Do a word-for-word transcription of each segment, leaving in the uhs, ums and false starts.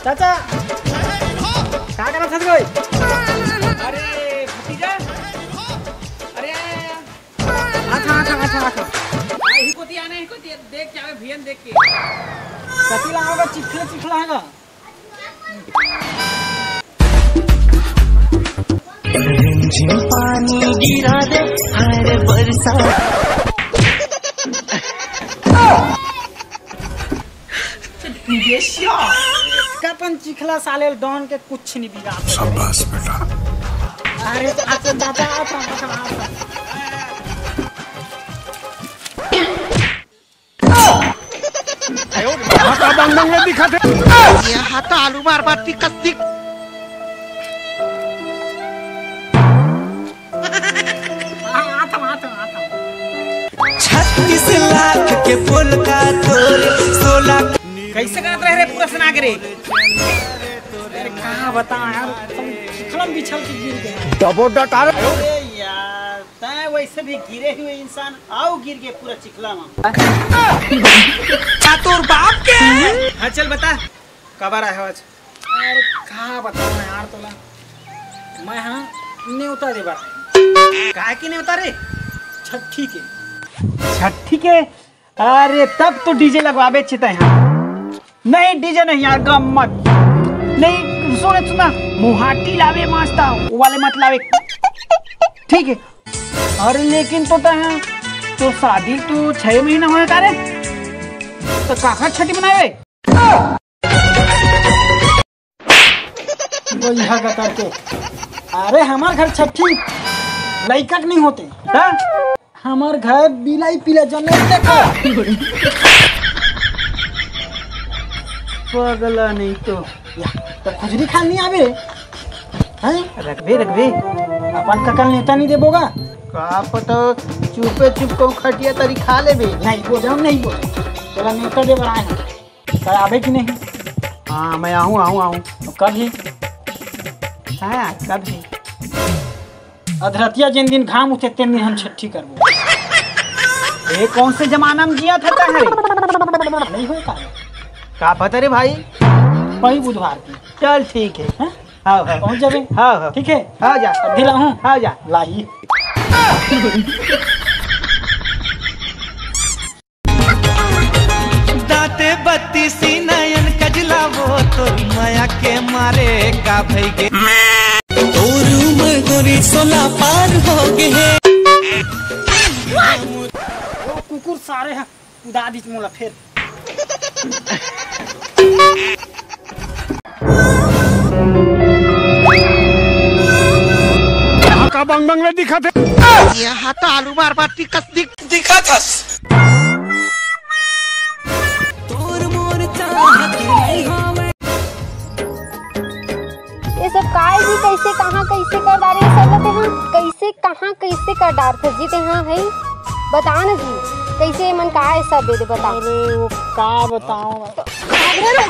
चाचा, का करत हस रे? अरे भतीजा, अरे आथा, आथा, आथा, आथा। आ, ही कोती आना, ही कोती देख के आवे, भियन देख के। कति लावगा, चिखला चिखला है ना। रिमझिम पानी गिरा दे हर बरसात। कतन चिखला साले डॉन के कुछ नहीं बिगाड़ सकते। शाबाश बेटा। अरे, अच्छा, दादा, अच्छा, अच्छा, अच्छा। हाथ आलू मार मार टिकस टिक। छत्तीस लाख के पोल का तोर सोलह। कैसे करत रहे रे पूरा सुना के रे? अरे कहाँ बताओ यार, चिखलम बिछल के गिर गया। डबो डटार। अरे यार, तैं वैसे भी गिरे हुए इंसान, आओ गिर के पूरा चिखला में। का तोर बाप के? हाँ, चल बता, काबर आए हो आज? अरे, का बताओ यार तोला, मैं हाँ नेवता दे बर। काय के नेवता रे? छट्ठी के। छट्ठी के? अरे, तब तो डीजे लगवाबे चिता यहाँ। नहीं, डीजे नहीं यार, गम्मत। नहीं, सुन, सुना, मुहाटी लावे मस्त, वो वाले मत लावे। ठीक है। अरे, लेकिन तो तैं, तो शादी तो छह महीना होए का रे? तो काखर छठी मनावे? वही है गतर के। अरे, हमार घर छठी लइका के नहीं होते, हाँ? हमार घर बिलाई पीला जन्नत देखा। पगला नहीं तो। या, तो खुजरी खा नहीं आवे। हैं? रखबे, रखबे। अपन ककल नेता नहीं देबोगा? का पता, चुपे चुप को खटिया तरी खा लेबे। नहीं बोल, हम नहीं बोल। तोला नेता दे बर आए हैं। कल आबे कि नहीं? हाँ, मैं आहूँ, आहूँ, आहूँ। तो कब ही? हाँ, कब ही? अधरतिया जिन दिन घाम उठे, तेन दिन हम छट्ठी करबो। ये कौन से जमाना में जिया था तैं रे? नहीं होय का? का पता रे भाई? वही बुधवार की। चल ठीक है। हाँ? हाँ, हाँ। पहुँच जाबे। हाँ, हाँ। ठीक है? हाँ, जा। अब दिलाहूँ। हाँ, जा। लाही। दांते बत्तीसी नयन कजला वो तोर मया के मारे का भई गे। तोर उमर गोरी सोला पार हो गे हे। ओ कुकुर सारे ह, उदा दिस मोला फेर। का बंग बंग ले दिखत हे? ये हाथ आलू मार मार टिकस दिख दिखत हस। तोर मोर चाहत नहीं होवे। ये सब काय जी, कैसे, कहाँ, कैसे कर डारे, सब लोग तेहा कैसे, कहाँ, कैसे कर डारथे जी तेहा, है? बता ना जी, कैसे ये मन का है सब, दे दे, बता। अरे, वो का बताओ? तो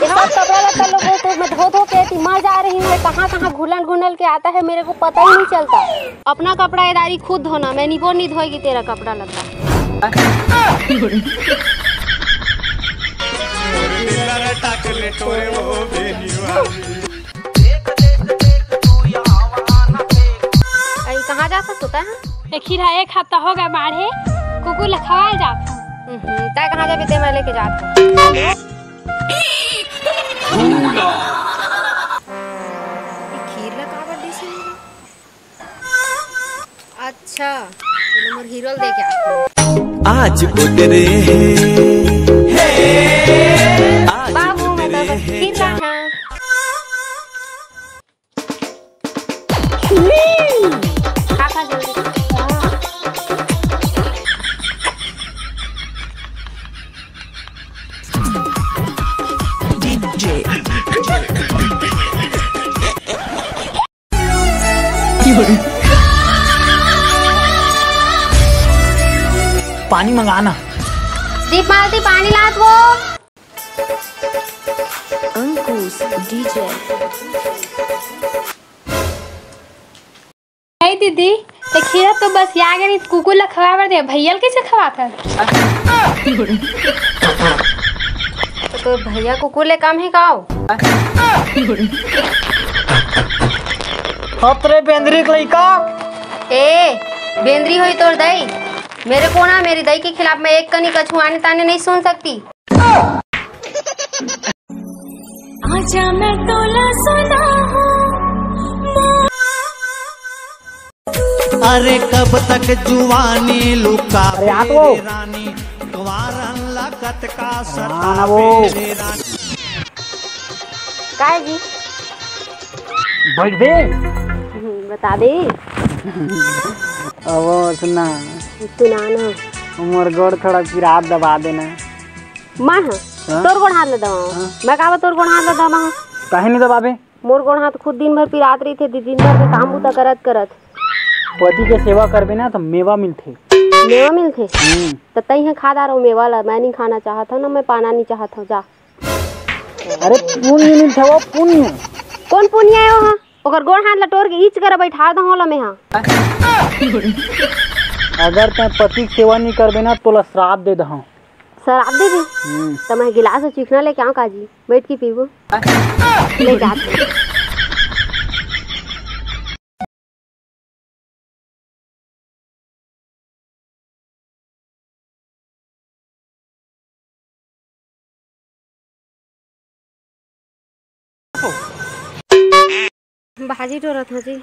सब कपड़ा लत्ता लोग को मैं धो धो के एती मर जा रही हूँ। कहाँ कहाँ घुलन घुनल के आता है, मेरे को पता ही नहीं चलता। अपना कपड़ा एदारी खुद धोना, मैं निबो नहीं धोएगी तेरा कपड़ा लत्ता। अई, कहाँ जात हस तैं? ए खीरा एक हफ्ता हो गया बाढ़े, कुकुर ला खवाल जात हूँ। हम्म, तैं कहाँ जाबे, ते मैं लेके जात हूँ। ए खीर ला काबर दिस हे? अच्छा, चलो मोर हीरो ल दे के आती हूँ। आज उतरे हैं, आज बाबू, मैं तो बस खीर खाना। खा, खा जल्दी। पानी मंगाना। दीप मालती, पानी लात वो। अंकुश डीजे। हे दीदी, ए खीरा तो बस या गे नहीं, कुकुर ला खवाए बर दे, भैया ला कैसे खवात हस? तो तोर भैया कुकुर ले कम हे का? हत रे बेंदरी के लइका। ए, बेंदरी होई तोर दई। मेरे को ना, मेरी दई के खिलाफ मैं एक कनी कछु आने ताने नहीं सुन सकती। आजा मैं तोला सुनाहूं। अरे कब तक जुवानी लुका अरे, आ तो। रे रानी, कुंवारन लगत का हाँ, सतावे वो। रे रानी। काय जी? बैठ बे। हम्म, बता दे। अब सुना। सुना ना। मोर गोड़ थोड़ा पिरात, दबा देना। मैं हाँ? हाँ? तोर गोड़ हाथ ल दबाओ। हाँ। मैं काबर तोर गोड़ हाथ ल दबाओ? काहे नहीं दबाबे? मोर गोड़ हाथ खुद दिन भर पिरात रहिथे, दि-, दिन भर के काम बूता करत करत। पति के सेवा करबे ना त मेवा मिलथे। मेवा मिलथे? हम्म। त तई ह खा डारो मेवा ला, मैं नहीं खाना चाहत हूँ ना, मैं पाना नहीं चाहत हूँ, जा। अरे पुण्य मिलथे वो, पुण्य। कौन पुण्य है वो? ओकर गोड़ हाथ ला टोर के ईच कर बैठा दहूं ला मैं हा। अगर तै पति के सेवा नहीं करबे ना, तोला श्राप दे दहूं। श्राप दे दे? हम्म। त मैं गिलास अउ चिखना लेके आऊं काजी, बैठ के पीबो। ले जा। भाजी टोरत हो जी।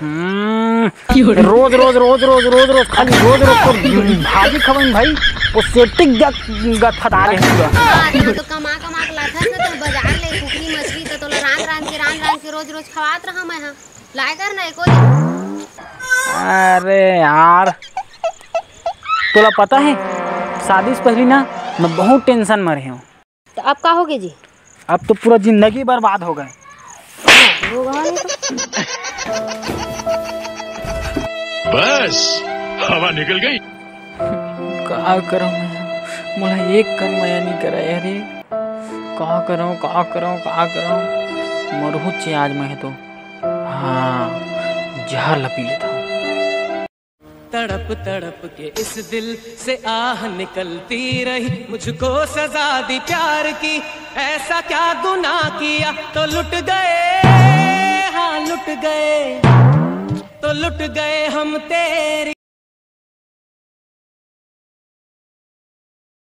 हम्म, रोज, रोज, रोज, रोज, रोज, रोज, खाली रोज, रोज तो भाजी खवाइन भाई, वो सेप्टिक गैस गथत आ रहे पूरा। हाँ, तो, तो कमा, कमा के लाथस ना, तो बाजार ले कुकरी मछली, तो तोला रांध, रांध के, रांध, रांध के रोज, रोज खवात रहा मैं, हाँ। लाए कर ना एको दिन। अरे यार, तोला पता है, शादी से पहली ना मैं बहुत टेंशन में रहे हूँ। तो अब का होगे जी? अब तो पूरा जिंदगी बर्बाद हो गए। होगा नहीं तो। बस, हवा निकल गई। का करूँ मैं? मोला एक कन मया नहीं कराए रे। का करूँ, का करूँ, का करूँ? मरहूँ चे आज मैं तो। हाँ, जहर ला पी लेता हूँ। तड़प तड़प के इस दिल से आह निकलती रही, मुझको सजा दी प्यार की, ऐसा क्या गुनाह किया, तो लुट गए, हाँ लुट गए, तो लुट गए हम तेरी